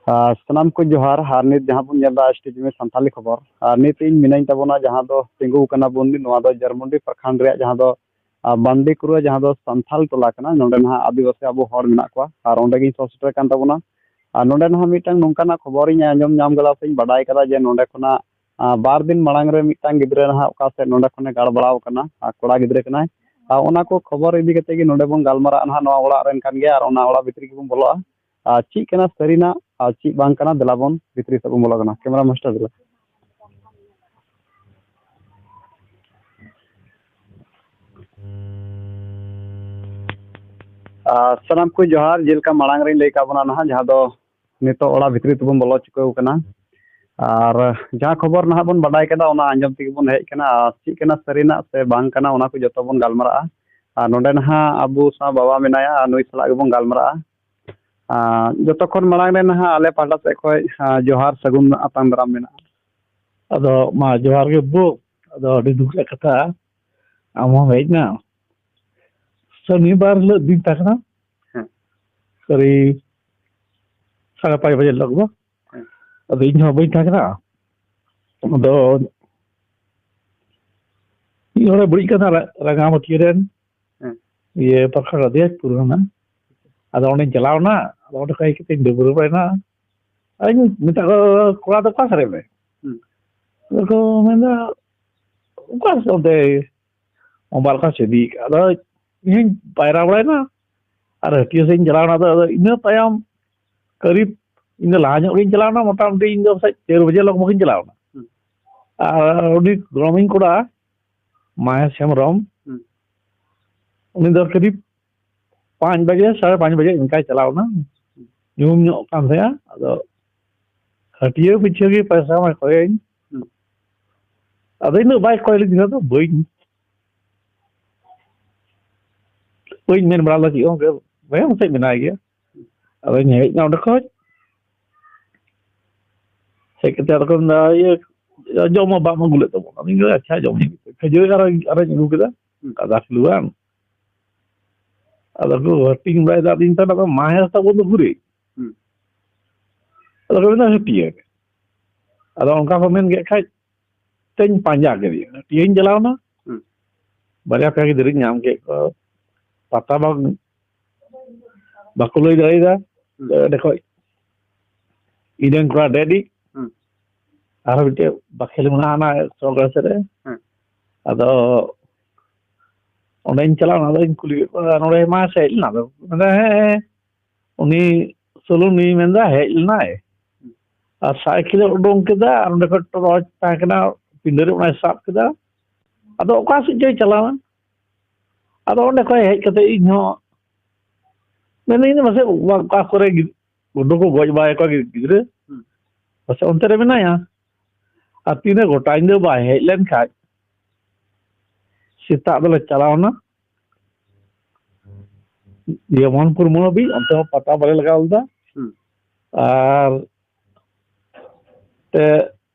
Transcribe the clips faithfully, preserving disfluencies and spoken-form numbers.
ᱟᱨ ᱥᱟᱱᱟᱢ ᱠᱚ ᱡᱚᱦᱟᱨ᱾ ᱟᱨ ᱱᱤᱛ ᱡᱟᱦᱟᱸ ᱵᱚᱱ ᱧᱮᱞ ᱮᱫᱟ, ᱮᱥ ᱴᱤ ᱡᱤ ᱢᱤ ᱥᱟᱱᱛᱟᱞᱤ ᱠᱷᱚᱵᱚᱨ, ᱟᱨ ᱱᱤᱛ ᱤᱧ ᱢᱤᱱᱟᱹᱧ ᱛᱟᱵᱚᱱᱟ ᱡᱟᱦᱟᱸ ᱫᱚ ᱛᱤᱸᱜᱩ ᱟᱠᱟᱱᱟ ᱵᱚᱱ, ᱱᱚᱣᱟ ᱫᱚ ᱡᱟᱨᱢᱩᱱᱰᱤ ᱯᱨᱚᱠᱷᱚᱸᱰ ᱨᱮᱭᱟᱜ ᱡᱟᱦᱟᱸ ᱫᱚ, ᱟᱨ, ᱵᱟᱱᱰᱤ ᱠᱩᱨᱟ, ᱡᱟᱦᱟᱸ ᱫᱚ ᱥᱟᱱᱛᱟᱞ ᱴᱚᱞᱟ ᱠᱟᱱᱟ᱾ ᱱᱚᱰᱮ ᱱᱟᱦᱟᱜ ᱟᱹᱫᱤᱵᱟᱹᱥᱤ ᱟᱵᱚ ᱦᱚᱲ ᱢᱮᱱᱟᱜ ᱠᱚᱣᱟ, ᱟᱨ ᱚᱸᱰᱮ ᱜᱤᱧ ᱥᱚᱦᱚᱨ ᱥᱮᱴᱮᱨ ᱠᱟᱱ ᱛᱟᱵᱚᱱᱟ᱾ ᱟᱨ ᱱᱚᱰᱮ ᱱᱟᱦᱟᱜ ᱢᱤᱫᱴᱟᱝ ᱱᱚᱝᱠᱟᱱᱟᱜ ᱠᱷᱚᱵᱚᱨᱤᱧ ᱟᱸᱡᱚᱢ ᱧᱟᱢ ᱠᱟᱫᱟ ᱥᱮᱧ ᱵᱟᱰᱟᱭ ᱠᱟᱫᱟ ᱡᱮ ᱱᱚᱰᱮ ᱠᱷᱚᱱᱟᱜ, ᱟᱨ, ᱵᱟᱨ ᱫᱤᱱ ᱢᱟᱲᱟᱝ ᱨᱮ ᱢᱤᱫᱴᱟᱝ ᱜᱤᱫᱽᱨᱟᱹ ᱱᱟᱦᱟᱜ ᱚᱠᱟ ᱥᱮᱫ ᱱᱚᱰᱮ ᱠᱷᱚᱱᱮ ᱜᱟᱲ ᱵᱟᱲᱟᱣ ᱠᱟᱱᱟ, ᱟᱨ ᱠᱚᱲᱟ ᱜᱤᱫᱽᱨᱟᱹ ᱠᱟᱱᱟᱭ᱾ ᱟᱨ ᱚᱱᱟ ᱠᱚ ᱠᱷᱚᱵᱚᱨ ᱤᱫᱤ ᱠᱟᱛᱮ ᱜᱮ ᱱᱚᱰᱮ ᱵᱚᱱ ᱜᱟᱞᱢᱟᱨᱟᱜᱼᱟ ᱱᱟᱦᱟᱜ᱾ ᱱᱚᱣᱟ ᱚᱲᱟᱜ ᱨᱮᱱ ᱠᱟᱱ ᱜᱮᱭᱟ, ᱟᱨ ᱚᱱᱟ ᱚᱲᱟᱜ ᱵᱷᱤᱛᱨᱤ ᱜᱮᱵᱚᱱ ᱵᱚᱞᱚᱜᱼᱟ᱾ ᱟᱨ ᱪᱮᱫ ᱠᱟᱱᱟ ᱥᱟᱹᱨᱤᱱᱟᱜ ᱟᱨ ᱪᱮᱫ ᱵᱟᱝ ᱠᱟᱱᱟ, ᱫᱮᱞᱟ ᱵᱚᱱ ᱵᱷᱤᱛᱨᱤ ᱥᱮᱫ ᱵᱚᱱ ᱵᱚᱞᱚᱜ ᱠᱟᱱᱟ᱾ ᱠᱮᱢᱮᱨᱟ ᱢᱟᱥᱴᱟᱨ, ᱫᱮᱞᱟ᱾ ᱟᱨ ᱥᱟᱱᱟᱢ ᱠᱚ ᱡᱚᱦᱟᱨ᱾ ᱡᱮᱞᱮᱠᱟ ᱢᱟᱲᱟᱝ ᱨᱤᱧ ᱞᱟᱹᱭ ᱠᱟᱜ ᱵᱚᱱᱟ ᱱᱟᱦᱟᱜ, ᱡᱟᱦᱟᱸ ᱫᱚ ᱱᱤᱛᱚᱜ ᱚᱲᱟᱜ ᱵᱷᱤᱛᱨᱤ ᱛᱮᱵᱚᱱ ᱵᱚᱞᱚ ᱪᱩᱠᱟᱹᱣ ᱠᱟᱱᱟ᱾ ᱟᱨ ᱡᱟᱦᱟᱸ ᱠᱷᱚᱵᱚᱨ ᱱᱟᱦᱟᱜ ᱵᱚᱱ ᱵᱟᱰᱟᱭ ᱠᱮᱫᱟ, ᱚᱱᱟ ᱟᱸᱡᱚᱢ ᱛᱮᱜᱮ ᱵᱚᱱ ᱦᱮᱡ ᱠᱟᱱᱟ᱾ ᱟᱨ ᱪᱮᱫ ᱠᱟᱱᱟ ᱥᱟᱹᱨᱤᱱᱟᱜ ᱥᱮ ᱵᱟᱝ ᱠᱟᱱᱟ, ᱚᱱᱟ ᱠᱚ ᱡᱚᱛᱚ ᱵᱚᱱ ᱜᱟᱞᱢᱟᱨᱟᱜᱼᱟ᱾ ᱟᱨ ᱱᱚᱰᱮ ᱱᱟᱦᱟᱜ ᱟᱵᱚ ᱥᱟᱶ ᱵᱟᱵᱟ ᱢᱮᱱᱟᱭᱟ, ᱟᱨ ᱱᱩᱭ ᱥᱟᱞᱟᱜ ᱜᱮᱵᱚᱱ ᱜᱟᱞᱢᱟᱨᱟᱜᱼᱟ᱾ ᱟᱨ ᱡᱚᱛᱚ ᱠᱷᱚᱱ ᱢᱟᱲᱟᱝ ᱨᱮ ᱱᱟᱦᱟᱜ ᱟᱞᱮ ᱯᱟᱦᱴᱟ ᱥᱮᱫ ᱠᱷᱚᱱ, ᱟᱨ, ᱡᱚᱦᱟᱨ ᱥᱟᱹᱜᱩᱱ ᱟᱛᱟᱝ ᱫᱟᱨᱟᱢ ᱢᱮᱱᱟᱜᱼᱟ᱾ ᱟᱫᱚ ᱢᱟ ᱡᱚᱦᱟᱨ ᱜᱮ ᱵᱟᱹᱵᱩ᱾ ᱟᱫᱚ ᱟᱹᱰᱤ ᱫᱩᱠ ᱨᱮᱭᱟᱜ ᱠᱟᱛᱷᱟ, ᱟᱢ ᱦᱚᱸᱢ ᱦᱮᱡ ᱮᱱᱟ᱾ ᱥᱚᱱᱤᱵᱟᱨ ᱦᱤᱞᱳᱜ ᱫᱤᱱ ᱛᱟᱦᱮᱸ ᱠᱟᱱᱟ᱾ ᱦᱮᱸ᱾ ᱥᱟᱹᱨᱤ ᱥᱟᱲᱮ ᱯᱟᱸᱪ ᱵᱟᱡᱮ ᱦᱤᱞᱳᱜ ᱫᱚ᱾ ᱦᱮᱸ᱾ ᱟᱫᱚ ᱤᱧ ᱦᱚᱸ ᱵᱟᱹᱧ ᱛᱟᱦᱮᱸ ᱠᱟᱱᱟ᱾ ᱟᱫᱚ ᱢᱤᱫ ᱦᱚᱲᱮ ᱵᱟᱹᱲᱤᱡ ᱠᱟᱱᱟ, ᱨᱟ-, ᱨᱟᱸᱜᱟᱢᱟᱹᱴᱤᱭᱟᱹ ᱨᱮᱱ᱾ ᱦᱮᱸ᱾ ᱤᱭᱟᱹ, ᱯᱨᱚᱠᱷᱚᱸᱰ ᱫᱤᱱᱟᱡᱽᱯᱩᱨ ᱠᱟᱱᱟ᱾ ᱟᱫᱚ ᱚᱸᱰᱮᱧ ᱪᱟᱞᱟᱣ ᱮᱱᱟ᱾ ᱟᱫᱚ ᱚᱸᱰᱮ ᱠᱷᱚᱱ ᱦᱮᱡ ᱠᱟᱛᱮᱧ ᱰᱟᱹᱵᱽᱨᱟᱹ ᱵᱟᱲᱟᱭᱮᱱᱟ᱾ ᱟᱫᱚᱧ ᱢᱮᱛᱟᱜ ᱠᱚᱣᱟ, "ᱠᱚᱲᱟ ᱫᱚ ᱚᱠᱟ ᱥᱮᱫ ᱨᱮ ᱢᱮ?" ᱦᱩᱸ᱾ ᱟᱫᱚ ᱠᱚ ᱢᱮᱱᱫᱟ, "ᱚᱠᱟ ᱥᱮᱫ ᱚᱱᱛᱮ ᱢᱳᱵᱟᱭᱤᱞ ᱠᱚ ᱥᱮᱫ ᱤᱫᱤ ᱠᱟᱜᱼᱟ?" ᱟᱫᱚ ᱤᱧ ᱯᱟᱭᱨᱟ ᱵᱟᱲᱟᱭᱮᱱᱟ ᱟᱨ ᱦᱟᱹᱴᱭᱟᱹ ᱥᱮᱫ ᱤᱧ ᱪᱟᱞᱟᱣ ᱮᱱᱟ᱾ ᱟᱫᱚ ᱤᱱᱟᱹ ᱛᱟᱭᱚᱢ ᱠᱟᱹᱨᱤᱵ ᱤᱧ ᱫᱚ ᱞᱟᱦᱟ ᱧᱚᱜ ᱜᱤᱧ ᱪᱟᱞᱟᱣ ᱮᱱᱟ, ᱢᱚᱴᱟᱢᱩᱴᱤ ᱤᱧ ᱫᱚ ᱯᱟᱥᱮᱡ ᱪᱟᱨ ᱵᱟᱡᱮ ᱞᱚᱜᱽᱵᱷᱚᱜᱽ ᱤᱧ ᱪᱟᱞᱟᱣ ᱮᱱᱟ᱾ ᱦᱩᱸ᱾ ᱟᱨ ᱩᱱᱤ ᱜᱚᱲᱚᱢᱤᱧ ᱠᱚᱲᱟ ᱢᱟᱦᱮᱥ ᱦᱮᱢᱵᱨᱚᱢ, ᱦᱩᱸ᱾ ᱩᱱᱤ ᱫᱚ ᱠᱟᱹᱨᱤᱵ ᱯᱟᱸᱪ ᱵᱟᱡᱮ, ᱥᱟᱲᱮ ᱯᱟᱸᱪ ᱵᱟᱡᱮ ᱤᱱᱠᱟᱭ ᱪᱟᱞᱟᱣ ᱮᱱᱟ᱾ ᱧᱩᱦᱩᱢ ᱧᱚᱜ ᱠᱟᱱ ᱛᱟᱦᱮᱸᱜᱼᱟ᱾ ᱟᱫᱚ ᱦᱟᱹᱴᱭᱟᱹ ᱯᱤᱪᱷᱟᱹ ᱜᱮ ᱯᱚᱭᱥᱟ ᱢᱟᱭ ᱠᱚᱭᱟᱹᱧ᱾ ᱦᱩᱸ᱾ ᱟᱫᱚ ᱤᱱᱟᱹᱜ ᱵᱟᱭ ᱠᱚᱭ ᱞᱤᱫᱤᱧᱟ, ᱟᱫᱚ ᱵᱟᱹᱧ, ᱵᱟᱹᱧ ᱢᱮᱱ ᱵᱟᱲᱟ ᱞᱮᱫᱟ ᱪᱮᱫ ᱦᱚᱸ, ᱵᱚᱭᱦᱟ ᱯᱟᱥᱮᱡ ᱢᱮᱱᱟᱭ ᱜᱮᱭᱟ᱾ ᱟᱫᱚᱧ ᱦᱮᱡ ᱮᱱᱟ ᱚᱸᱰᱮ ᱠᱷᱚᱡ᱾ ᱦᱮᱡ ᱠᱟᱛᱮ ᱟᱫᱚ ᱠᱚ ᱢᱮᱱᱫᱟ, "ᱤᱭᱟᱹ, ᱡᱚᱢ ᱢᱟ ᱵᱟᱢ ᱟᱹᱜᱩ ᱞᱮᱫ ᱛᱟᱵᱚᱱᱟ?" ᱟᱫᱚᱧ ᱞᱟᱹᱭᱫᱟ, "ᱟᱪᱪᱷᱟ, ᱡᱚᱢ ᱤᱧ ᱟᱹᱜᱩ ᱠᱮᱫᱟ, ᱠᱷᱟᱡᱟᱹᱲᱤ ᱟᱨᱚ, ᱟᱨᱚᱧ ᱟᱹᱜᱩ ᱠᱮᱫᱟ, ᱦᱩᱸ᱾ ᱟᱫᱷᱟ ᱠᱤᱞᱳ ᱜᱟᱱ᱾" ᱟᱫᱚ ᱠᱚ ᱦᱟᱹᱴᱤᱧ ᱵᱟᱲᱟᱭᱮᱫᱟ, ᱟᱫᱚᱧ ᱢᱮᱛᱟᱭ ᱠᱟᱱᱟ, "ᱢᱟᱦᱮᱥ ᱛᱟᱵᱚᱱ ᱫᱚ ᱩᱠᱩᱨᱮ?" ᱦᱩᱸ᱾ ᱟᱫᱚ ᱠᱚ ᱢᱮᱱᱫᱟ, "ᱦᱟᱹᱴᱤᱭᱟᱹ ᱨᱮ?" ᱟᱫᱚ ᱚᱱᱠᱟ ᱠᱚ ᱢᱮᱱ ᱠᱮᱫ ᱠᱷᱟᱡ, ᱛᱮᱧ ᱯᱟᱸᱡᱟ ᱠᱮᱫᱮᱭᱟ, ᱦᱟᱹᱴᱤᱭᱟᱹᱧ ᱪᱟᱞᱟᱣ ᱮᱱᱟ᱾ ᱦᱩᱸ᱾ ᱵᱟᱨᱭᱟ ᱯᱮᱭᱟ ᱜᱤᱫᱽᱨᱟᱹᱧ ᱧᱟᱢ ᱠᱮᱫ ᱠᱚᱣᱟ, ᱯᱟᱛᱟ ᱵᱟᱝ, ᱵᱟᱠᱚ ᱞᱟᱹᱭ ᱫᱟᱲᱮᱭᱟᱫᱟ᱾ ᱦᱩᱸ᱾ ᱚᱸᱰᱮ ᱠᱷᱚᱡ ᱤᱧ ᱨᱮᱱ ᱠᱚᱲᱟ ᱰᱮᱰᱤ, ᱦᱩᱸ᱾ ᱟᱨᱦᱚᱸ ᱢᱤᱫᱴᱮᱡ ᱵᱟᱠᱷᱮᱞ ᱢᱮᱱᱟᱜᱼᱟ ᱚᱱᱟ ᱥᱚᱨᱠᱟᱨ ᱥᱮᱫ ᱨᱮ᱾ ᱦᱩᱸ᱾ ᱟᱫᱚ ᱚᱸᱰᱮᱧ ᱪᱟᱞᱟᱣ ᱮᱱᱟ, ᱟᱫᱚᱧ ᱠᱩᱞᱤ ᱠᱮᱫ ᱠᱚᱣᱟ, "ᱱᱚᱰᱮ ᱢᱟ ᱥᱮ ᱦᱮᱡ ᱞᱮᱱᱟ?" ᱟᱫᱚ ᱢᱮᱱᱫᱟ, "ᱦᱮᱸ, ᱦᱮᱸ, ᱩᱱᱤ ᱥᱳᱞᱳᱱᱤ ᱢᱮᱱᱫᱟ ᱦᱮᱡ ᱞᱮᱱᱟᱭ, ᱟᱨ ᱥᱟᱭᱠᱮᱞᱮ ᱩᱰᱩᱝ ᱠᱮᱫᱟ, ᱟᱨ ᱚᱸᱰᱮ ᱠᱷᱚᱡ ᱴᱚᱨᱪ ᱛᱟᱦᱮᱸ ᱠᱟᱱᱟ ᱯᱤᱸᱰᱟᱹ ᱨᱮ, ᱚᱱᱟᱭ ᱥᱟᱵ ᱠᱮᱫᱟ, ᱟᱫᱚ ᱚᱠᱟ ᱥᱮᱫ ᱪᱚᱭ ᱪᱟᱞᱟᱣᱮᱱ᱾ ᱟᱫᱚ ᱚᱸᱰᱮ ᱠᱷᱚᱡ ᱦᱮᱡ ᱠᱟᱛᱮ ᱤᱧ ᱦᱚᱸ ᱢᱮᱱᱫᱟᱹᱧ, ᱢᱟᱥᱮ ᱚᱠᱟ ᱠᱚᱨᱮ ᱜᱤᱫ-, ᱜᱩᱰᱩ ᱠᱚ ᱜᱚᱡ ᱵᱟᱲᱟᱭᱮᱫ ᱠᱚᱣᱟ ᱜᱤᱫᱽᱨᱟᱹ, ᱦᱩᱸ᱾ ᱯᱟᱥᱮᱡ ᱚᱱᱛᱮ ᱨᱮ ᱢᱮᱱᱟᱭᱟ᱾ ᱟᱨ ᱛᱤᱱᱟᱹᱜ ᱜᱚᱴᱟ ᱧᱤᱫᱟᱹ ᱵᱟᱭ ᱦᱮᱡ ᱞᱮᱱ ᱠᱷᱟᱡ, ᱥᱮᱛᱟᱜ ᱫᱚᱞᱮ ᱪᱟᱞᱟᱣᱱᱟ ᱡᱮᱢᱚᱱᱯᱩᱨ ᱢᱳᱲ ᱦᱟᱹᱵᱤᱡ, ᱚᱱᱛᱮ ᱦᱚᱸ ᱯᱟᱛᱟ ᱵᱟᱞᱮ ᱞᱟᱜᱟᱣ ᱞᱮᱫᱟ᱾ ᱦᱩᱸ᱾ ᱟᱨ ᱛᱮ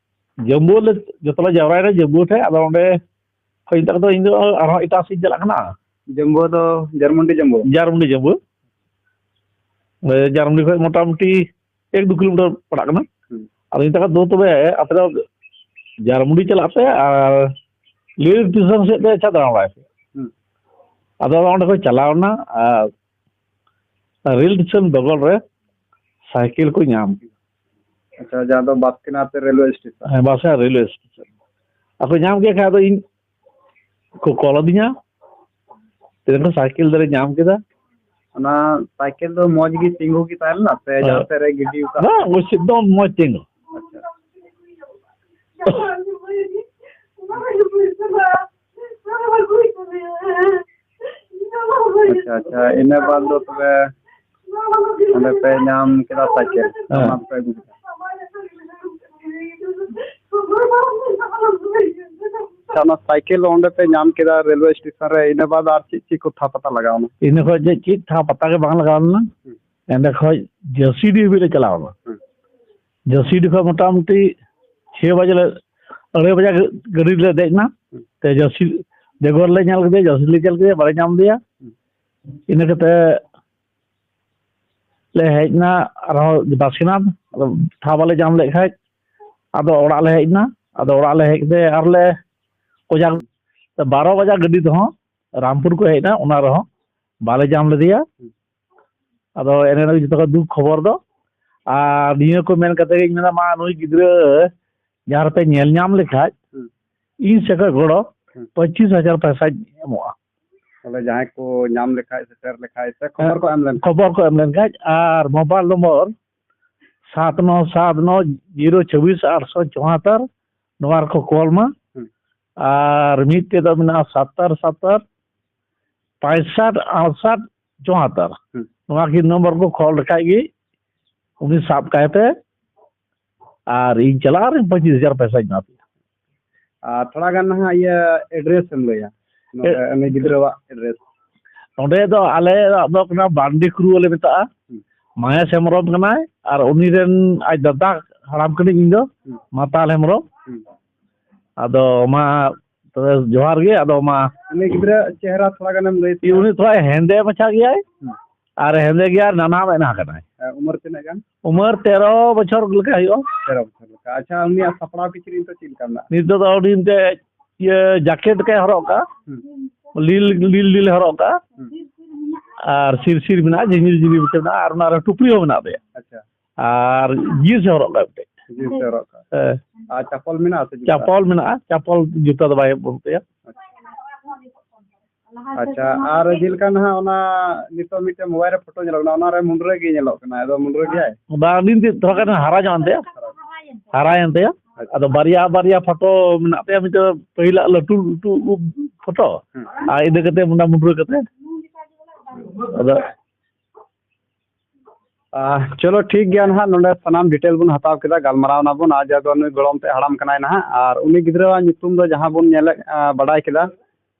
ᱡᱟᱹᱢᱵᱩ ᱞᱮ ᱡᱚᱛᱚ ᱞᱮ ᱡᱟᱣᱨᱟᱭᱮᱱᱟ ᱡᱟᱹᱢᱵᱩ ᱴᱷᱮᱡ, ᱟᱫᱚ ᱚᱸᱰᱮ ᱠᱷᱚᱡ ᱱᱤᱛᱚᱜ ᱫᱚ ᱤᱧ ᱫᱚ ᱟᱨᱦᱚᱸ ᱮᱴᱟᱜ ᱥᱮᱫ ᱤᱧ ᱪᱟᱞᱟᱜ ᱠᱟᱱᱟ᱾ ᱡᱟᱹᱢᱵᱩ ᱫᱚ ᱡᱟᱨᱢᱩᱱᱰᱤ ᱡᱟᱹᱢᱵᱩ? ᱡᱟᱨᱢᱩᱱᱰᱤ ᱡᱟᱹᱢᱵᱩ᱾ ᱚᱸᱰᱮ ᱡᱟᱨᱢᱩᱱᱰᱤ ᱠᱷᱚᱡ ᱢᱚᱴᱟᱢᱩᱴᱤ ᱮᱠ ᱫᱩ ᱠᱤᱞᱳᱢᱤᱴᱟᱨ ᱯᱟᱲᱟᱜ ᱠᱟᱱᱟ᱾ ᱦᱩᱸ᱾ ᱟᱫᱚ ᱤᱧ ᱫᱚ ᱫᱩ ᱛᱚᱵᱮ ᱟᱯᱮ ᱫᱚ ᱡᱟᱨᱢᱩᱱᱰᱤ ᱪᱟᱞᱟᱜ ᱯᱮ ᱟᱨ ᱨᱮᱞ ᱥᱴᱮᱥᱚᱱ ᱥᱮᱫ ᱛᱮ ᱟᱪᱪᱷᱟ ᱫᱟᱬᱟ ᱵᱟᱲᱟᱭ ᱯᱮ᱾ ᱦᱩᱸ᱾ ᱟᱫᱚ ᱚᱸᱰᱮ ᱠᱚ ᱪᱟᱞᱟᱣ ᱮᱱᱟ ᱟᱨ ᱨᱮᱞ ᱥᱴᱮᱥᱚᱱ ᱵᱚᱜᱚᱞ ᱨᱮ ᱥᱟᱭᱠᱮᱞ ᱠᱚ ᱧᱟᱢ ᱠᱮᱫᱟ᱾ ᱟᱪᱪᱷᱟ, ᱡᱟᱦᱟᱸ ᱫᱚ ᱵᱟᱥᱠᱤᱱᱟᱛᱷ ᱨᱮᱞᱣᱮ ᱥᱴᱮᱥᱚᱱ᱾ ᱦᱮᱸ, ᱵᱟᱥ ᱨᱮᱞᱣᱮ ᱥᱴᱮᱥᱚᱱ᱾ ᱟᱨ ᱠᱚ ᱧᱟᱢ ᱠᱮᱫ ᱠᱷᱟᱡ ᱟᱫᱚ ᱤᱧ ᱠᱚ ᱠᱚᱞ ᱟᱹᱫᱤᱧᱟ, ᱛᱤᱱᱟᱹᱜ ᱠᱷᱚᱱ ᱥᱟᱭᱠᱮᱞ ᱫᱚᱞᱮ ᱧᱟᱢ ᱠᱮᱫᱟ᱾ ᱚᱱᱟ ᱥᱟᱭᱠᱮᱞ ᱫᱚ ᱢᱚᱡᱽ ᱜᱮ ᱛᱤᱸᱜᱩ ᱜᱮ ᱛᱟᱦᱮᱸ ᱞᱮᱱᱟ ᱥᱮ ᱦᱮᱸ᱾ ᱡᱟᱦᱟᱸ ᱥᱮᱫ ᱨᱮ ᱜᱤᱰᱤ ᱠᱟᱜ? ᱵᱟᱝ, ᱳᱭ ᱥᱮᱫ ᱫᱚ ᱢᱚᱡᱽ ᱛᱤᱸᱜᱩ᱾ ᱟᱪᱪᱷᱟ᱾ ᱟᱪᱪᱷᱟ, ᱟᱪᱪᱷᱟ, ᱤᱱᱟᱹ ᱵᱟᱫ ᱫᱚ ᱛᱚᱵᱮ ᱚᱸᱰᱮ ᱯᱮ ᱧᱟᱢ ᱠᱮᱫᱟ ᱥᱟᱭᱠᱮᱞ? ᱦᱮᱸ᱾ ᱚᱱᱟ ᱯᱮ ᱟᱹᱜᱩ ᱠᱮᱫᱟ? ᱟᱪᱪᱷᱟ, ᱚᱱᱟ ᱥᱟᱭᱠᱮᱞ ᱚᱸᱰᱮ ᱯᱮ ᱧᱟᱢ ᱠᱮᱫᱟ ᱨᱮᱞᱣᱮ ᱥᱴᱮᱥᱚᱱ ᱨᱮ, ᱤᱱᱟᱹ ᱵᱟᱫ ᱟᱨ ᱪᱮᱫ ᱪᱮᱫ ᱠᱚ ᱛᱷᱟ ᱯᱟᱛᱟ ᱞᱟᱜᱟᱣ ᱮᱱᱟ? ᱤᱱᱟᱹ ᱠᱷᱚᱡ ᱪᱮᱫ, ᱪᱮᱫ ᱛᱷᱟ ᱯᱟᱛᱟ ᱜᱮ ᱵᱟᱝ ᱞᱟᱜᱟᱣ ᱞᱮᱱᱟ᱾ ᱦᱩᱸ᱾ ᱮᱸᱰᱮ ᱠᱷᱚᱡ ᱡᱟᱹᱥᱤᱰᱤ ᱦᱟᱹᱵᱤᱡ ᱞᱮ ᱪᱟᱞᱟᱣ ᱮᱱᱟ᱾ ᱦᱩᱸ᱾ ᱡᱟᱹᱥᱤᱰᱤ ᱠᱷᱚᱡ ᱢᱚᱴᱟᱢᱩᱴᱤ ᱪᱷᱚᱭ ᱵᱟᱡᱮ ᱞᱮ, ᱟᱹᱲᱟᱹᱭ ᱵᱟᱡᱮ ᱜᱟᱹᱰᱤ ᱨᱮᱞᱮ ᱫᱮᱡ ᱮᱱᱟ᱾ ᱦᱩᱸ᱾ ᱛᱮ ᱡᱟᱹᱥᱤ ᱰᱮᱜᱚᱨ ᱞᱮ ᱧᱮᱞ ᱠᱮᱫᱮᱭᱟ, ᱡᱟᱹᱥᱤ ᱞᱮ ᱧᱮᱞ ᱠᱮᱫᱮᱭᱟ, ᱵᱟᱞᱮ ᱧᱟᱢ ᱞᱮᱫᱮᱭᱟ᱾ ᱦᱩᱸ᱾ ᱤᱱᱟᱹ ᱠᱟᱛᱮ ᱞᱮ ᱦᱮᱡ ᱮᱱᱟ ᱟᱨᱦᱚᱸ ᱵᱟᱥᱤᱱᱟᱛᱷ, ᱟᱫᱚ ᱴᱷᱟᱶ ᱵᱟᱞᱮ ᱧᱟᱢ ᱞᱮᱫ ᱠᱷᱟᱡ ᱟᱫᱚ ᱚᱲᱟᱜ ᱞᱮ ᱦᱮᱡ ᱮᱱᱟ᱾ ᱟᱫᱚ ᱚᱲᱟᱜ ᱞᱮ ᱦᱮᱡ ᱠᱟᱛᱮ ᱟᱨᱞᱮ ᱠᱚᱡᱟᱠ ᱵᱟᱨᱚ ᱵᱟᱡᱟ ᱜᱟᱹᱰᱤ ᱛᱮᱦᱚᱸ ᱨᱟᱢᱯᱩᱨ ᱠᱚ ᱦᱮᱡ ᱮᱱᱟ, ᱚᱱᱟ ᱨᱮᱦᱚᱸ ᱵᱟᱞᱮ ᱧᱟᱢ ᱞᱮᱫᱮᱭᱟ᱾ ᱟᱫᱚ ᱮᱱᱮ ᱨᱮᱜᱮ ᱡᱚᱛᱚ ᱠᱷᱚᱱ ᱫᱩᱠ ᱠᱷᱚᱵᱚᱨ ᱫᱚ᱾ ᱟᱨ ᱱᱤᱭᱟᱹ ᱠᱚ ᱢᱮᱱ ᱠᱟᱛᱮ ᱜᱤᱧ ᱢᱮᱱᱟ, ᱢᱟ ᱱᱩᱭ ᱜᱤᱫᱽᱨᱟᱹ ᱡᱟᱦᱟᱸ ᱨᱮᱯᱮ ᱧᱮᱞ ᱧᱟᱢ ᱞᱮᱠᱷᱟᱡ, ᱦᱩᱸ᱾ ᱤᱧ ᱥᱮᱫ ᱠᱷᱚᱱ ᱜᱚᱲᱚ ᱦᱩᱸ᱾ ᱯᱚᱸᱪᱤᱥ ᱦᱟᱡᱟᱨ ᱯᱚᱭᱥᱟᱧ ᱮᱢᱚᱜᱼᱟ᱾ ᱛᱟᱦᱞᱮ ᱡᱟᱦᱟᱸᱭ ᱠᱚ ᱧᱟᱢ ᱞᱮᱠᱷᱟᱡ, ᱥᱮᱴᱮᱨ ᱞᱮᱠᱷᱟᱡ ᱥᱮ ᱠᱷᱚᱵᱚᱨ ᱠᱚ ᱮᱢ ᱞᱮᱱᱠᱷᱟᱡ? ᱠᱷᱚᱵᱚᱨ ᱠᱚ ᱮᱢ ᱞᱮᱱᱠᱷᱟᱡ, ᱟᱨ ᱢᱳᱵᱟᱭᱤᱞ ᱱᱚᱢᱵᱚᱨ ᱥᱟᱛ ᱱᱚ ᱥᱟᱛ ᱱᱚ ᱡᱤᱨᱳ ᱪᱷᱟᱵᱵᱤᱥ ᱟᱴᱥᱚ ᱪᱩᱣᱟᱛᱛᱳᱨ, ᱱᱚᱣᱟ ᱨᱮᱠᱚ ᱠᱚᱞ ᱢᱟ᱾ ᱦᱩᱸ᱾ ᱟᱨ ᱢᱤᱫ ᱛᱮᱫᱚ ᱢᱮᱱᱟᱜᱼᱟ ᱥᱟᱛᱟᱨ ᱥᱟᱛᱟᱨ ᱯᱟᱸᱪᱥᱟᱴ ᱟᱴᱥᱟᱴ ᱪᱩᱣᱟᱛᱛᱳᱨ᱾ ᱦᱩᱸ᱾ ᱱᱚᱣᱟ ᱠᱤᱱ ᱱᱚᱢᱵᱚᱨ ᱠᱚ ᱠᱚᱞ ᱞᱮᱠᱷᱟᱡ ᱜᱮ ᱩᱱᱤ ᱥᱟᱵ ᱠᱟᱭ ᱯᱮ, ᱟᱨ ᱤᱧ ᱪᱟᱞᱟᱜ ᱟᱨ ᱯᱚᱸᱪᱤᱥ ᱦᱟᱡᱟᱨ ᱯᱚᱭᱥᱟᱧ ᱮᱢᱟ ᱯᱮᱭᱟ᱾ ᱟᱨ ᱛᱷᱚᱲᱟ ᱜᱟᱱ ᱱᱟᱦᱟᱜ ᱤᱭᱟᱹ ᱮᱰᱨᱮᱥ ᱮᱢ ᱞᱟᱹᱭᱟ, ᱱᱚᱰᱮ ᱮ- ᱩᱱᱤ ᱜᱤᱫᱽᱨᱟᱹᱣᱟᱜ ᱮᱰᱨᱮᱥ᱾ ᱱᱚᱰᱮ ᱫᱚ ᱟᱞᱮᱭᱟᱜ ᱫᱚ ᱠᱟᱱᱟ ᱵᱟᱱᱰᱤ ᱠᱩᱨᱩ ᱞᱮ ᱢᱮᱛᱟᱜᱼᱟ᱾ ᱦᱩᱸ᱾ ᱢᱟᱦᱮᱥ ᱦᱮᱢᱵᱨᱚᱢ ᱠᱟᱱᱟᱭ, ᱟᱨ ᱩᱱᱤ ᱨᱮᱱ ᱟᱡ ᱫᱟᱫᱟ ᱦᱟᱲᱟᱢ ᱠᱟᱹᱱᱟᱹᱧ ᱤᱧ ᱫᱚ, ᱦᱩᱸ᱾ ᱢᱟᱛᱟᱞ ᱦᱮᱢᱵᱨᱚᱢ᱾ ᱦᱩᱸ᱾ ᱟᱫᱚ ᱢᱟ ᱛᱚᱵᱮ ᱡᱚᱦᱟᱨ ᱜᱮ᱾ ᱟᱫᱚ ᱢᱟ ᱩᱱᱤ ᱜᱤᱫᱽᱨᱟᱹ ᱪᱮᱦᱨᱟ ᱛᱷᱚᱲᱟ ᱜᱟᱱᱮᱢ ᱞᱟᱹᱭ ᱛᱟᱭᱟ? ᱩᱱᱤ ᱛᱷᱚᱲᱟ ᱦᱮᱸᱫᱮ ᱢᱟᱪᱷᱟ ᱜᱮᱭᱟᱭ, ᱦᱩᱸ᱾ ᱟᱨ ᱦᱮᱸᱫᱮ ᱜᱮᱭᱟ, ᱱᱟᱱᱦᱟ ᱢᱮᱫᱦᱟ ᱠᱟᱱᱟᱭ᱾ ᱦᱮᱸ, ᱩᱢᱮᱨ ᱛᱤᱱᱟᱹᱜ ᱜᱟᱱ? ᱩᱢᱮᱨ ᱛᱮᱨᱚ ᱵᱚᱪᱷᱚᱨ ᱞᱮᱠᱟ ᱦᱩᱭᱩᱜᱼᱟ᱾ ᱛᱮᱨᱚ ᱵᱚᱪᱷᱚᱨ ᱞᱮᱠᱟ᱾ ᱟᱪᱪᱷᱟ, ᱩᱱᱤᱭᱟᱜ ᱥᱟᱯᱲᱟᱣ ᱠᱤᱪᱨᱤᱡ ᱫᱚ ᱪᱮᱫ ᱞᱮᱠᱟ ᱢᱮᱱᱟᱜᱼᱟ? ᱱᱤᱛᱚᱜ ᱫᱚ ᱟᱹᱰᱤ ᱮᱱᱛᱮ ᱤᱭᱟᱹ ᱡᱟᱠᱮᱴ ᱠᱟᱭ ᱦᱚᱨᱚᱜ ᱠᱟᱜᱼᱟ, ᱦᱩᱸ᱾ ᱞᱤᱞ ᱞᱤᱞ ᱞᱤᱞ ᱦᱚᱨᱚᱜ ᱠᱟᱜᱼᱟ, ᱦᱩᱸ᱾ ᱟᱨ ᱥᱤᱨᱥᱤᱨ ᱢᱮᱱᱟᱜᱼᱟ, ᱡᱷᱤᱢᱤᱨ ᱡᱷᱤᱢᱤᱨ ᱢᱤᱫᱴᱮᱱ ᱢᱮᱱᱟᱜᱼᱟ, ᱟᱨ ᱚᱱᱟ ᱨᱮ ᱴᱩᱯᱨᱤ ᱦᱚᱸ ᱢᱮᱱᱟᱜ ᱛᱟᱭᱟ᱾ ᱟᱪᱪᱷᱟ᱾ ᱟᱨ ᱡᱤᱱᱥ ᱮ ᱦᱚᱨᱚᱜ ᱠᱟᱜᱼᱟ ᱢᱤᱫᱴᱮᱡ᱾ ᱡᱤᱱᱥ ᱮ ᱦᱚᱨᱚᱜ ᱠᱟᱜᱼᱟ᱾ ᱦᱮᱸ᱾ ᱟᱨ ᱪᱟᱯᱚᱞ ᱢᱮᱱᱟᱜᱼᱟ ᱥᱮ ᱡᱩᱛᱟᱹ? ᱪᱟᱯᱚᱞ ᱢᱮᱱᱟᱜᱼᱟ, ᱪᱟᱯᱚᱞ ᱡᱩᱛᱟᱹ ᱫᱚ ᱵᱟᱭ ᱵᱟᱹᱱᱩᱜ ᱛᱟᱭᱟ᱾ ᱟᱪᱪᱷᱟ᱾ ᱟᱪᱪᱷᱟ, ᱟᱨ ᱡᱮᱞᱮᱠᱟ ᱱᱟᱦᱟᱜ ᱚᱱᱟ ᱱᱤᱛᱚᱜ ᱢᱤᱫᱴᱮᱱ ᱢᱳᱵᱟᱭᱤᱞ ᱨᱮ ᱯᱷᱳᱴᱳ ᱧᱮᱞᱚᱜ ᱠᱟᱱᱟ, ᱚᱱᱟ ᱨᱮ ᱢᱩᱱᱰᱨᱟᱹ ᱜᱮ ᱧᱮᱞᱚᱜ ᱠᱟᱱᱟ, ᱟᱫᱚ ᱢᱩᱱᱰᱨᱟᱹ ᱜᱮᱭᱟᱭ? ᱵᱟᱝ, ᱩᱱᱤ ᱫᱚ ᱛᱷᱚᱲᱟ ᱜᱟᱱ ᱦᱟᱨᱟ ᱧᱚᱜ ᱮᱱ ᱛᱟᱭᱟ᱾ ᱦᱟᱨᱟᱭᱮᱱ ᱛᱟᱭᱟ᱾ ᱟᱪᱪᱷᱟ᱾ ᱟᱫᱚ ᱵᱟᱨᱭᱟ, ᱵᱟᱨᱭᱟ ᱯᱷᱳᱴᱳ ᱢᱮᱱᱟᱜ ᱛᱟᱭᱟ, ᱢᱤᱫᱴᱮᱱ ᱯᱟᱹᱦᱤᱞᱟᱜ ᱞᱟᱹᱴᱩ, ᱞᱟᱹᱴᱩ ᱯᱷᱳᱴᱳ, ᱦᱮᱸ᱾ ᱟᱨ ᱤᱱᱟᱹ ᱠᱟᱛᱮ ᱚᱱᱟ ᱢᱩᱱᱰᱨᱟᱹ ᱠᱟᱛᱮ᱾ ᱟᱫᱚ ᱟᱨ ᱪᱚᱞᱚ, ᱴᱷᱤᱠ ᱜᱮᱭᱟ ᱱᱟᱦᱟᱜ, ᱱᱚᱰᱮ ᱥᱟᱱᱟᱢ ᱰᱤᱴᱮᱞ ᱵᱚᱱ ᱦᱟᱛᱟᱣ ᱠᱮᱫᱟ, ᱜᱟᱞᱢᱟᱨᱟᱣ ᱱᱟᱵᱚᱱ᱾ ᱟᱨ ᱡᱟᱦᱟᱸ ᱫᱚ ᱱᱩᱭ ᱜᱚᱲᱚᱢ ᱛᱮ ᱦᱟᱲᱟᱢ ᱠᱟᱱᱟᱭ ᱱᱟᱦᱟᱜ, ᱟᱨ ᱩᱱᱤ ᱜᱤᱫᱽᱨᱟᱹᱣᱟᱜ ᱧᱩᱛᱩᱢ ᱫᱚ ᱡᱟᱦᱟᱸ ᱵᱚᱱ ᱧᱮᱞᱮᱫ, ᱟᱨ, ᱵᱟᱰᱟᱭ ᱠᱮᱫᱟ,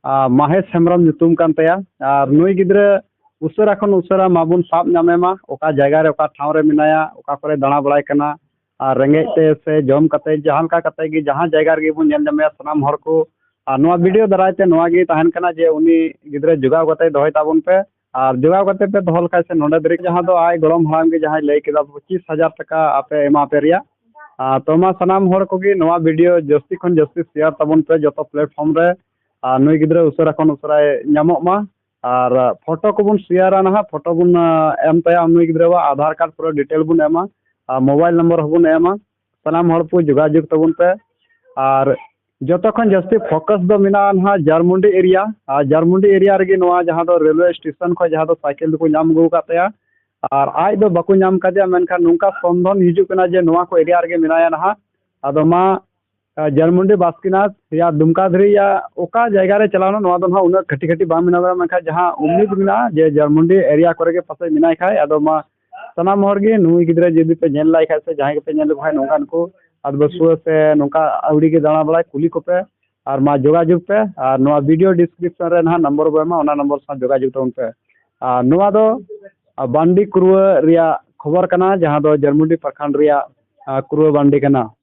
ᱟᱨ, ᱢᱟᱦᱮᱥ ᱦᱮᱢᱵᱨᱚᱢ ᱧᱩᱛᱩᱢ ᱠᱟᱱ ᱛᱟᱭᱟ᱾ ᱟᱨ ᱱᱩᱭ ᱜᱤᱫᱽᱨᱟᱹ ᱩᱥᱟᱹᱨᱟ ᱠᱷᱚᱱ ᱩᱥᱟᱹᱨᱟ ᱢᱟᱵᱚᱱ ᱥᱟᱵ ᱧᱟᱢᱮ ᱢᱟ, ᱚᱠᱟ ᱡᱟᱭᱜᱟ ᱨᱮ, ᱚᱠᱟ ᱴᱷᱟᱶ ᱨᱮ ᱢᱮᱱᱟᱭᱟ, ᱚᱠᱟ ᱠᱚᱨᱮ ᱫᱟᱬᱟ ᱵᱟᱲᱟᱭ ᱠᱟᱱᱟ, ᱟᱨ ᱨᱮᱸᱜᱮᱡ ᱛᱮ ᱥᱮ ᱡᱚᱢ ᱠᱟᱛᱮ, ᱡᱟᱦᱟᱸ ᱞᱮᱠᱟ ᱠᱟᱛᱮ ᱜᱮ, ᱡᱟᱦᱟᱸ ᱡᱟᱭᱜᱟ ᱨᱮᱜᱮ ᱵᱚᱱ ᱧᱮᱞ ᱧᱟᱢᱮᱭᱟ, ᱥᱟᱱᱟᱢ ᱦᱚᱲ ᱠᱚ, ᱟᱨ ᱱᱚᱣᱟ ᱵᱷᱤᱰᱤᱭᱳ ᱫᱟᱨᱟᱭ ᱛᱮ ᱱᱚᱣᱟ ᱜᱮ ᱛᱟᱦᱮᱱ ᱠᱟᱱᱟ ᱡᱮ ᱩᱱᱤ ᱜᱤᱫᱽᱨᱟᱹ ᱡᱚᱜᱟᱣ ᱠᱟᱛᱮ ᱫᱚᱦᱚᱭ ᱛᱟᱵᱚᱱ ᱯᱮ᱾ ᱟᱨ ᱡᱚᱜᱟᱣ ᱠᱟᱛᱮ ᱯᱮ ᱫᱚᱦᱚ ᱞᱮᱠᱷᱟᱡ ᱥᱮ ᱱᱚᱰᱮ ᱫᱷᱟᱹᱨᱤᱡ, ᱡᱟᱦᱟᱸ ᱫᱚ ᱟᱡ ᱜᱚᱲᱚᱢ ᱦᱟᱲᱟᱢ ᱜᱮ ᱡᱟᱦᱟᱸᱭ ᱞᱟᱹᱭ ᱠᱮᱫᱟ ᱯᱚᱸᱪᱤᱥ ᱦᱟᱡᱟᱨ ᱴᱟᱠᱟ ᱟᱯᱮ ᱮᱢᱟ ᱯᱮ ᱨᱮᱭᱟᱜ᱾ ᱟᱨ ᱛᱚ ᱢᱟ ᱥᱟᱱᱟᱢ ᱦᱚᱲ ᱠᱚᱜᱮ ᱱᱚᱣᱟ video ᱡᱟᱹᱥᱛᱤ ᱠᱷᱚᱱ ᱡᱟᱹᱥᱛᱤ share ᱛᱟᱵᱚᱱ ᱯᱮ ᱡᱚᱛᱚ platform ᱨᱮ᱾ ᱟᱨ ᱱᱩᱭ ᱜᱤᱫᱽᱨᱟᱹ ᱩᱥᱟᱹᱨᱟ ᱠᱷᱚᱱ ᱩᱥᱟᱹᱨᱟᱭ ᱧᱟᱢᱚᱜ ᱢᱟ᱾ ᱟᱨ ᱯᱷᱳᱴᱳ ᱠᱚᱵᱚᱱ ᱥᱮᱭᱟᱨᱟ ᱱᱟᱦᱟᱜ, ᱯᱷᱳᱴᱳ ᱵᱚᱱ, ᱟ, ᱮᱢ ᱛᱟᱭᱟ ᱱᱩᱭ ᱜᱤᱫᱽᱨᱟᱹᱣᱟᱜ, ᱟᱫᱷᱟᱨ ᱠᱟᱨᱰ ᱯᱩᱨᱟᱹ detail ᱵᱚᱱ ᱮᱢᱟ, ᱟᱨ mobile number ᱦᱚᱸᱵᱚᱱ ᱮᱢᱟ᱾ ᱥᱟᱱᱟᱢ ᱦᱚᱲ ᱠᱚ ᱡᱳᱜᱟᱡᱳᱜᱽ ᱛᱟᱵᱚᱱ ᱯᱮ᱾ ᱟᱨ ᱡᱚᱛᱚ ᱠᱷᱚᱱ ᱡᱟᱹᱥᱛᱤ focus ᱫᱚ ᱢᱮᱱᱟᱜᱼᱟ ᱱᱟᱦᱟᱜ ᱡᱟᱨᱢᱩᱱᱰᱤ area, ᱟᱨ ᱡᱟᱨᱢᱩᱱᱰᱤ area ᱨᱮᱜᱮ ᱱᱚᱣᱟ ᱡᱟᱦᱟᱸ ᱫᱚ railway station ᱠᱷᱚᱱ ᱡᱟᱦᱟᱸ ᱫᱚ ᱥᱟᱭᱠᱮᱞ ᱫᱚᱠᱚ ᱧᱟᱢ ᱟᱹᱜᱩ ᱟᱠᱟᱫ ᱛᱟᱭᱟ, ᱟᱨ ᱟᱡ ᱫᱚ ᱵᱟᱠᱚ ᱧᱟᱢ ᱠᱟᱫᱮᱭᱟ, ᱢᱮᱱᱠᱷᱟᱱ ᱱᱚᱝᱠᱟ ᱥᱚᱱᱫᱷᱚᱱ ᱦᱤᱡᱩᱜ ᱠᱟᱱᱟ ᱡᱮ ᱱᱚᱣᱟ ᱠᱚ area ᱨᱮᱜᱮ ᱢᱮᱱᱟᱭᱟ ᱱᱟᱦᱟᱜ᱾ ᱟᱫᱚ ᱢᱟ ᱟᱨ ᱡᱟᱨᱢᱩᱱᱰᱤ ᱵᱟᱥᱠᱤᱱᱟᱛᱷ ᱭᱟ ᱫᱩᱢᱠᱟ ᱫᱷᱟᱹᱨᱤᱡ ᱭᱟ ᱚᱠᱟ ᱡᱟᱭᱜᱟ ᱨᱮ ᱪᱟᱞᱟᱣᱱᱟ, ᱱᱚᱣᱟ ᱫᱚ ᱱᱟᱦᱟᱜ ᱩᱱᱟᱹᱜ ᱠᱟᱹᱴᱤᱡ ᱠᱟᱹᱴᱤᱡ ᱵᱟᱝ ᱢᱮᱱᱟᱜ ᱵᱚᱱᱟ, ᱢᱮᱱᱠᱷᱟᱱ ᱡᱟᱦᱟᱸ ᱩᱢᱤᱫ ᱢᱮᱱᱟᱜᱼᱟ ᱡᱮ ᱡᱟᱨᱢᱩᱱᱰᱤ area ᱠᱚᱨᱮ ᱜᱮ ᱯᱟᱥᱮᱡ ᱢᱮᱱᱟᱭ ᱠᱷᱟᱡ, ᱟᱫᱚ ᱢᱟ ᱥᱟᱱᱟᱢ ᱦᱚᱲ ᱜᱮ ᱱᱩᱭ ᱜᱤᱫᱽᱨᱟᱹ ᱡᱩᱫᱤ ᱯᱮ ᱧᱮᱞ ᱞᱟᱭ ᱠᱷᱟᱡ ᱥᱮ ᱡᱟᱦᱟᱸᱭ ᱜᱮᱯᱮ ᱧᱮᱞ ᱞᱮᱠᱚ ᱠᱷᱟᱡ, ᱱᱚᱝᱠᱟᱱ ᱠᱚ ᱟᱹᱫᱤᱵᱟᱹᱥᱩᱣᱟᱹ ᱥᱮ ᱱᱚᱝᱠᱟ ᱟᱹᱣᱲᱤ ᱜᱮ ᱫᱟᱬᱟ ᱵᱟᱲᱟᱭ, ᱠᱩᱞᱤ ᱠᱚᱯᱮ᱾ ᱟᱨ ᱢᱟ ᱡᱳᱜᱟᱡᱳᱜᱽ ᱯᱮ, ᱟᱨ ᱱᱚᱣᱟ video description ᱨᱮ ᱱᱟᱦᱟᱜ number ᱵᱚ ᱮᱢᱟ, ᱚᱱᱟ number ᱥᱟᱶ ᱡᱳᱜᱟᱡᱳᱜᱽ ᱛᱟᱵᱚᱱ ᱯᱮ᱾ ᱟᱨ ᱱᱚᱣᱟ ᱫᱚ, ᱟᱨ, ᱵᱟᱱᱰᱤ ᱠᱩᱨᱩᱣᱟᱹ ᱨᱮᱭᱟᱜ ᱠᱷᱚᱵᱚᱨ ᱠᱟᱱᱟ, ᱡᱟᱦᱟᱸ ᱫᱚ ᱡᱟᱨᱢᱩᱱᱰᱤ ᱯᱨᱚᱠᱷᱚᱸᱰ ᱨᱮᱭᱟᱜ, ᱟᱨ, ᱠᱩᱨᱩᱣᱟᱹ ᱵᱟᱱᱰᱤ ᱠᱟᱱᱟ᱾